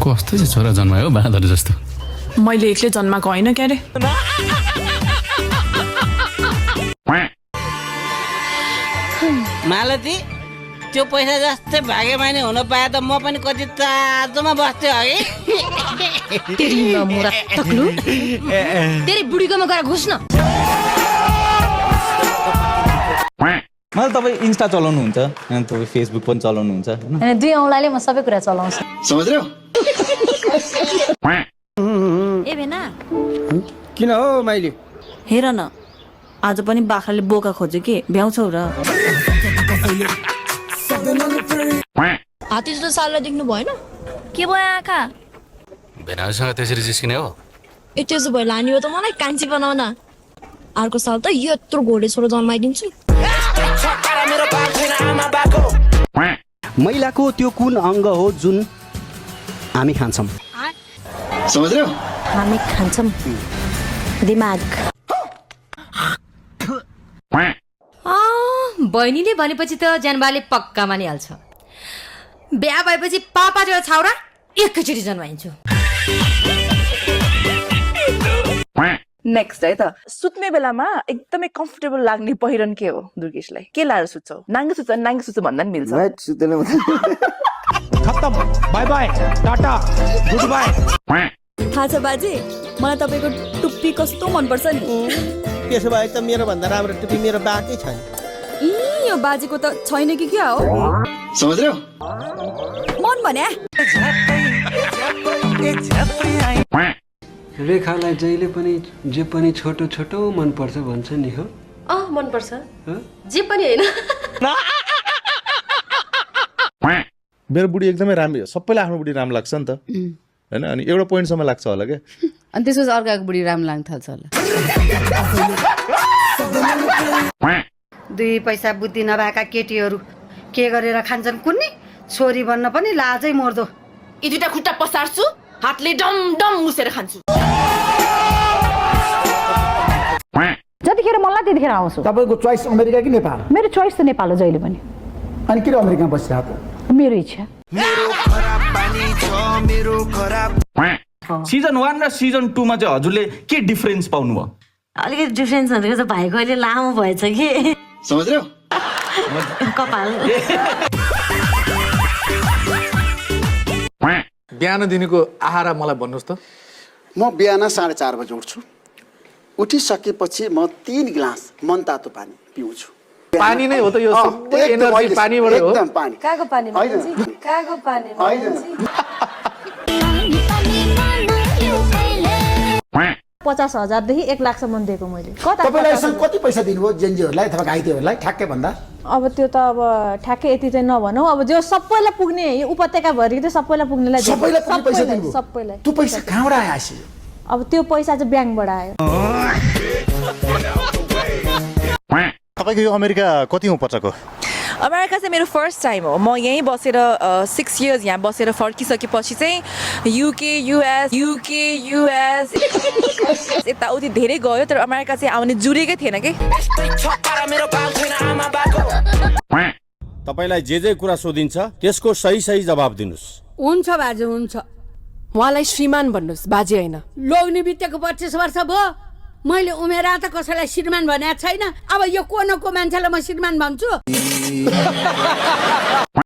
कस्तो चाहिँ छोरा जन्मायो बाँदर जस्तो। मैले एक्लै जन्माएको होइन क्या रे। मालती त्यो पैसा जस्तै भाग्यमानी हुन पाए त म पनि कति चाँजोमा बस्थेँ अघि। तेरी नमुरा तक्लु तेरी बुढीकोमा गएर घुस्न। मलाई तपाईँ इन्स्टा चलाउनुहुन्छ अनि तपाईँ फेसबुक पनि चलाउनुहुन्छ होइन? अनि दुई औँलाले म सबै कुरा चलाउँछु। समझ रहे हो? ए भेना किन हो माइली? हेर न आज पनि बाख्राले बोका खोज्यो कि भ्याउँछौ र। हात्ती जस्तो साललाई देख्नु भएन? के भयो आँखा? भेनासँग त्यसरी जिस्किने हो? ए त्यसो भए लाने हो त मलाई कान्छी बनाउन। अर्को साल त यत्रो घोडे छोरो जन्माइदिन्छु। महिलाको त्यो कुन अङ्ग हो जुन हामी खान्छौँ? समझ रहे हो? हामी खान्छौँ दिमाग। बहिनीले भनेपछि त ज्यानबाले पक्का मानिहाल्छ। बिहा भएपछि पापा र छाउरा एकैचोटि जन्माइन्छ। नेक्स्ट है त सुत्ने बेलामा एकदमै कम्फर्टेबल लाग्ने पहिरन के हो दुर्गेशलाई? के लाएर सुत्छौ? नाङ्गे सुत्छ भन्दा नि मिल्छ। खत्तम, बाय बाय, टाटा, गुड बाय। थाहा छ बाजे मलाई तपाईँको टुप्पी कस्तो मनपर्छ नि। त्यसो भए त मेरो भन्दा राम्रो टुपी मेरो बाकै छ। यो बाजेको त छैन कि क्या हो? समझ रहे हो? मन भन्या रेखालाई जहिले पनि जे पनि छोटो छोटो मनपर्छ भन्छ नि हो? मनपर्छ जे पनि होइन। मेरो बुढी एकदमै राम्रो, सबैलाई आफ्नो बुढी राम्रो लाग्छ नि त होइन? अनि एउटा पोइन्टसम्म लाग्छ होला क्या, अनि त्यसपछि अर्काको बुढी राम्रो लाग्न थाल्छ होला। दुई पैसा बुद्धि नभएका केटीहरू के गरेर खान्छन् कुन्नी? छोरी बन्न पनि लाजै मर्दो। यी दुईटा खुट्टा पसार्छु, हातले डम डम मुसेर खान्छु। जतिखेर मलाई त्यतिखेर आउँछु। तपाईँको चोइस अमेरिका कि नेपाल? मेरो चोइस त नेपाल हो जहिले पनि। अनि किन अमेरिकामा बसिरहेको? मेरो इच्छा। सिजन 1 र सिजन 2 मा चाहिँ हजुरले के डिफरेन्स पाउनुभयो? अलिकति डिफ्रेन्स भनेको चाहिँ भाइको अहिले लामो भएछ कि समझ रहे हो? कपाल। बिहान दिनको आहार मलाई भन्नुहोस् त। म बिहान 4:30 बजे उठ्छु। उठिसकेपछि म 3 गिलास मनतातो पानी पिउँछु। पानी नै हो त यो सबै एनर्जी पानीबाट हो। एकदम पानी। कागो पानी मान्छे, कागो पानी मान्छे। 50,000 देखि 1 लाखसम्म दिएको मैले। तपाईँलाई कति पैसा दिनुभयो जेन्जीहरूलाई अथवा घाइतेहरूलाई ठ्याक्कै भन्दा? अब त्यो त अब ठ्याक्कै यति चाहिँ नभनौँ। अब जो सबैलाई पुग्ने यो उपत्यका भरि त सबैलाई पुग्नेलाई सबैलाई पैसा दिनुभयो? सबैलाई। त्यो पैसा कहाँबाट आयो आसी? अब त्यो पैसा चाहिँ ब्याङ्कबाट आयो। तपाईँको यो अमेरिका कति हो पचाएको? अमेरिका चाहिँ मेरो फर्स्ट टाइम हो। म यहीँ बसेर 6 इयर्स यहाँ बसेर फर्किसकेपछि चाहिँ युके युएस यताउति धेरै गयो, तर अमेरिका चाहिँ आउने जुरेकै थिएन कि। तपाईलाई जे कुरा सोधिन्छ त्यसको सही जवाब दिनुस्। हुन्छ बाजे हुन्छ। उहाँलाई श्रीमान भन्नुहोस्, बाजे होइन। लोग्ने बितेको 25 वर्ष भयो। मैले उमेर त कसैलाई श्रीमान भनेको छैन। अब यो को मान्छेलाई म श्रीमान भन्छु?